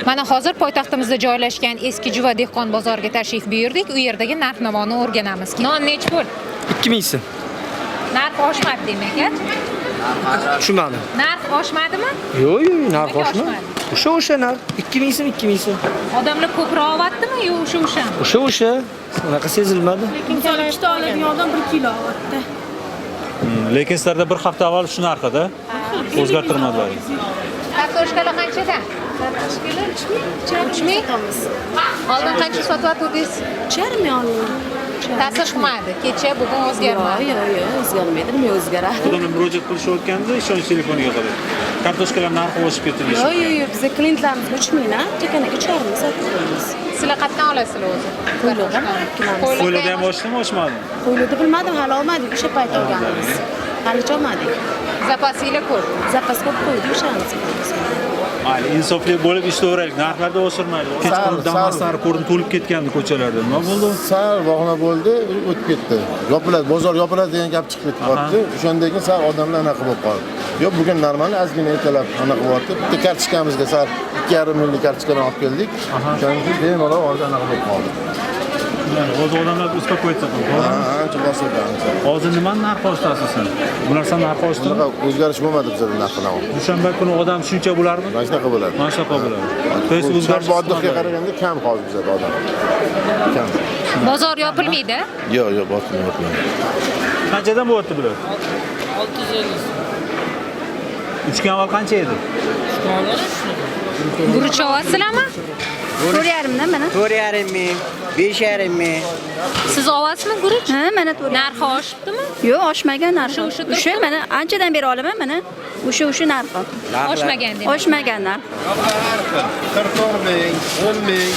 Mana hozir poytaxtimizda joylashgan Eski Juva dehqon bozoriga tashrif buyurdik. U yerdagi narx-navoni o'rganamiz. Non nechi pul? 2000 so'm. Narx oshmadi demak, a? Tushunmadim. Narx oshmadimi? Yo'q, yo'q, narx Nimaga oshmadi. oshmadi? O'sha narx 2000 so'm, 2000 so'm. Odamlar ko'proq olyaptimi yo o'sha-o'shami? O'sha. Unaqa sezilmadi. Misol ikkita oladigan odam 1 kilo olyapti. Lekin sizlarda bir hafta avval shu narxida o'zgartirmadilar. Kartoshkalar qanchadan? Kartoshkalar 3000, 3000? Oldin qancha sotyaptidingiz? 3,5 ming oldin. Ta'sir qilmadi. Kecha bugun o'zgarmadi. Yo'q, yo'q, o'zgarmaydi. Nima o'zgaradi? Odamlar murojaat qilishayotganda ishonch telefoniga qilib. Kartoshkalar narxi oshib ketdi Yo'q, deyishadi. yo'q, yo'q, biza klientlarimizga 3000 dan, chakanaga 3,5 sotib qo'yamiz. Sizlar qayerdan olasizlar o'zi? Qo'yliqdan olib kelamiz. Qo'ylarda ham oshdimi, oshmadimi? Qo'yliqda bilmadim, hali olmadik, o'sha payt olganmiz. Halicha olmadik. Zapasinglar ko'p. Zapas ko'p qo'ydik, o'shani sotamiz. Mayli, insofli bo'lib ishlayveraylik, narxlarni oshirmaylik. Kechqurun Damaslar ko'rdim to'lib ketgandi ko'chalarda. Nima bo'ldi? Sal vohima bo'ldi, o'tib ketdi. Yopiladi, bozor yopiladi degan gap chiqib ketib qoldi. O'shandan keyin sal odamlar anaqa bo'lib qoldi. Yo'q, bugun normal ozgina ertalab anaqa bo'lyapti. Bitta kartochkamizga sal 2,5 minglik kartochkani olib keldik. O'shaning uchun bemalol hozir anaqa bo'lib qoldi. Hozir odamlar успокоиться qildi. Ha, ancha bosildi, ancha. Hozir nimani narxi oshdi asosan? Bu narsani narxi oshdimi? Bunaqa o'zgarish bo'lmadi bizada narxida. Dushanba kuni odam shuncha bo'larmi? Mana shunaqa bo'ladi. Mana shunaqa bo'ladi. То есть o'zgarish Shanba qaraganda kam hozir bizada odam. Kam. Bozor yopilmaydi? Yo'q, yo'q, bosilmayapti. Qanchadan bo'lyapti bular? 650 so'm. 3 kun avval qancha edi? Guruch olasizlarmi? 4,5 dan mana. 4,5 ming, 5,5 ming. Siz olasizmi guruch? Ha, mana 4,5. Narxi oshibdimi? Yo'q, oshmagan narxi. O'sha turibdi? O'sha mana anchadan beri olaman mana. O'sha narxi. Oshmagan demak. Oshmagan narx. 44 ming, 10 ming.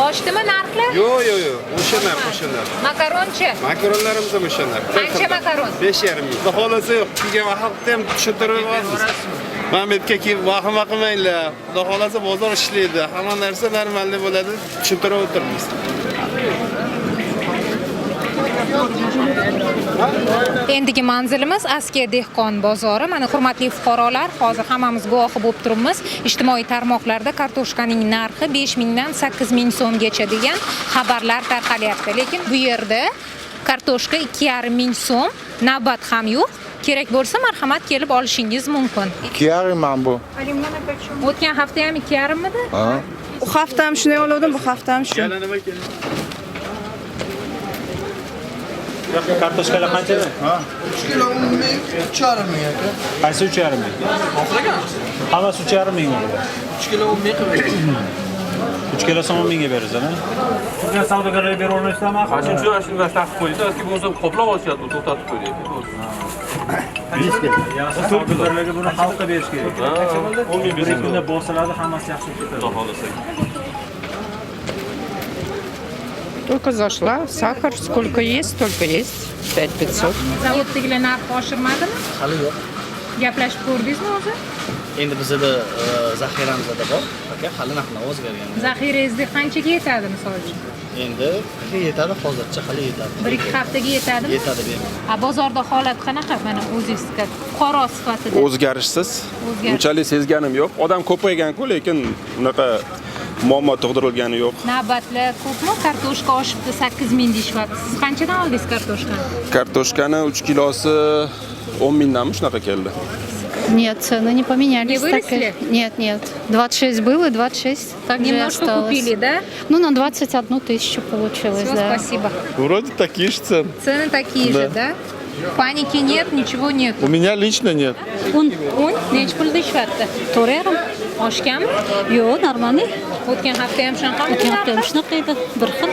Oshdimi narxlar? Yo'q, yo'q, yo'q. O'sha narx, o'sha narx. Makaronchi? Makaronlarimiz ham o'sha narx. Qancha makaron? 5,5 ming. Xudo xolasa yo'q. Kelgan vaqtda ham tushuntirib yuboramiz. Mana bu yerga kelib vahima qilmanglar. Xudo xolasa bozor ishlaydi. Hamma narsa normalda bo'ladi. Tushuntirib o'tiramiz. Endigi manzilimiz Askiya dehqon bozori. Mana hurmatli fuqarolar, hozir hammamiz guvohi bo'lib turibmiz. Ijtimoiy tarmoqlarda kartoshkaning narxi 5000 dan 8000 so'mgacha degan xabarlar tarqalyapti. Lekin bu yerda kartoshka 2,5 ming so'm, navbat ham yo'q. Kerak bo'lsa marhamat kelib olishingiz mumkin. 2,5 man bu. O'tgan hafta ham 2,5 midi? Ha. U hafta ham shunday oldim, bu hafta ham shu. Kartoshkalar qanchadan? 3 kilo 10 ming, 3,5 ming aka. Qaysi 3,5 ming? Hammasi 3,5 ming bo'ladi. 3 kilo 10 ming qilib. 3 kilo 10 mingga berasan, ha? Sizlar savdogarlarga bera olmaysizlarmi? Shuncha shunga taqib qo'ydik, yoki bo'lmasa qoplab olishyapti, to'xtatib qo'ydik. Savdogarlarga buni xalqqa berish kerak. Bir kunda bosiladi, hammasi yaxshi bo'lib ketadi. Xudo xohlasa. Только зашла, сахар сколько есть, столько есть. 5500. Zavoddagilar narx oshirmadimi? Hali yo'q. Gaplashib ko'rdingizmi o'zi? Endi bizada zaxiramizda bor, aka, hali narxlar o'zgargan. Zaxirangizda qanchaga yetadi misol uchun? Endi yetadi, hozircha hali yetadi. 1-2 haftaga yetadimi? Yetadi bemalol. A bozorda holat qanaqa? Mana o'zingizga fuqaro sifatida. O'zgarishsiz. O'zgarish. Unchalik sezganim yo'q. Odam ko'paygan-ku, lekin unaqa muammo tug'dirilgani yo'q. Navbatlar ko'pmi? Kartoshka oshibdi 8000 deyishyapti. Siz qanchadan oldingiz kartoshkani? Kartoshkani 3 kilosi 10 mingdanmi shunaqa keldi. Нет, цены не поменялись. Не выросли? Так, нет, нет. 26 было, 26 также Немножко осталось. купили, да? Ну, на 21 тысячу получилось, Всё, да. спасибо. Вроде такие же цены. Цены такие же, да? Паники нет, ничего нет. У меня лично нет. Un nechi pul deyishyapti? 4,5. Oshganmi? Yo'q, нормальный. O'tgan hafta ham shunaqami? O'tgan hafta ham shunaqa edi. Bir xil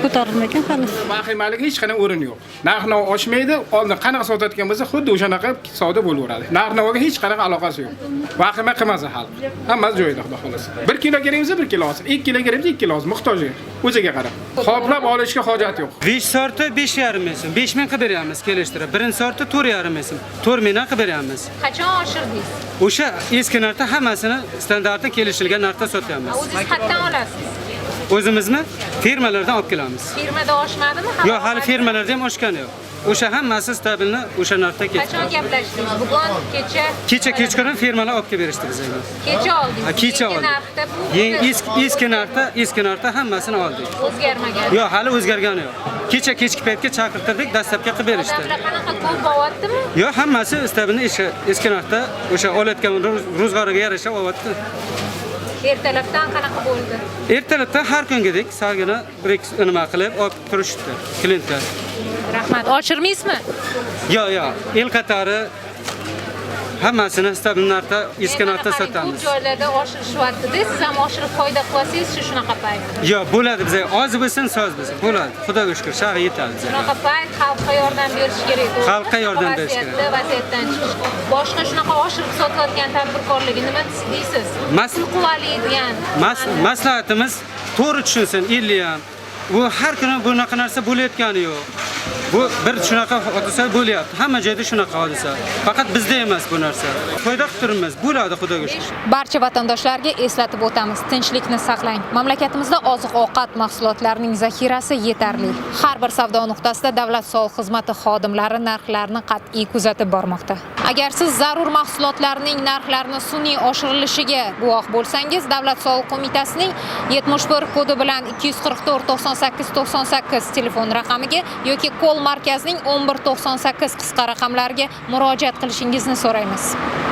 ko'tarilmagan hali. Vahimaliga hech qanday o'rin yo'q. Narx-navo oshmaydi, oldin qanaqa sotayotgan bo'lsa, xuddi o'shanaqa savdo bo'laveradi. Narx-navoga hech qanaqa aloqasi yo'q. Vahima qilmasin xalq. Hammasi joyida, xudo xolasa. 1 kilo kerak bo'lsa 1 kilo olsin, 2 kilo kerak bo'lsa 2 kilo olsin, muhtojiga, o'ziga qarab. Qoplab olishga hojat yo'q. 5 sorti 5,5 ming so'm, 5 ming qilib beryapmiz kelishtirib. Birinchi sorti 4,5 ming so'm, 4 mingdan qilib beryapmiz. Qachon oshirdingiz? O'sha eski narxda hammasini standartda kelishilgan narxda sotyapmiz. O'zingiz qayerdan olasiz? O'zimizmi? Firmalardan olib kelamiz. Firmada oshmadimi? Yo'q, hali firmalarda ham oshgani yo'q. O'sha hammasi stabilni o'sha narxda ketdi. Qachon gaplashdingiz? Bugun, kecha? Kecha kechqurun firmalar olib kelib berishdi bizga. Kecha oldingiz. Ha, kecha Yangi oldik. narxda bu Yangi eski narxda hammasini oldik. O'zgarmagan. Yo'q, hali o'zgargani yo'q. Kecha kechki paytga chaqirtirdik, dastlabki qilib berishdi. Odamlar qanaqa, ko'p olyaptimi? Yo'q, hammasi stabilni eski narxda o'sha olayotgan ro'zg'origa yarasha olyapti. Ertalabdan qanaqa bo'ldi? Ertalabdan har kungidek salgina bir ikki nima qilib olib turishdi klientlar. Rahmat. Oshirmaysizmi? Yo'q, el qatori hammasini stabil narxda, eski narxda Qarang, ko'p sotamiz. joylarda oshirishyapti-da, siz ham oshirib foyda qilsangiz, shu shunaqa payt. Yo'q, bo'ladi bizga. Oz bo'lsin, soz bo'lsin. Bo'ladi. Xudoga shukr, shag'i yetadi bizga. Shunaqa payt xalqqa yordam berish kerak, to'g'rimi? Xalqqa yordam berish kerak. Vaziyatda, vaziyatdan chiqish. Boshqa shunaqa oshirib sotayotgan tadbirkorlarga nima deysiz? Pul quvali degan. Maslahatimiz to'g'ri tushunsin, elli ham. Bu har kuni bunaqa narsa bo'layotgani yo'q. Bu bir shunaqa hodisa bo'lyapti. Hamma joyda shunaqa hodisa. Faqat bizda emas bu narsa. Foyda qilib turibmiz. Bo'ladi, Xudoga shukr. Barcha vatandoshlarga eslatib o'tamiz, tinchlikni saqlang. Mamlakatimizda oziq-ovqat mahsulotlarining zaxirasi yetarli. Har bir savdo nuqtasida davlat soliq xizmati xodimlari narxlarni qat'iy kuzatib bormoqda. Agar siz zarur mahsulotlarning narxlarini sun'iy oshirilishiga guvoh bo'lsangiz, Davlat soliq qo'mitasining 71 kodi bilan 244 98 98 telefon raqamiga yoki call markazining 11 98 qisqa raqamlariga murojaat qilishingizni so'raymiz.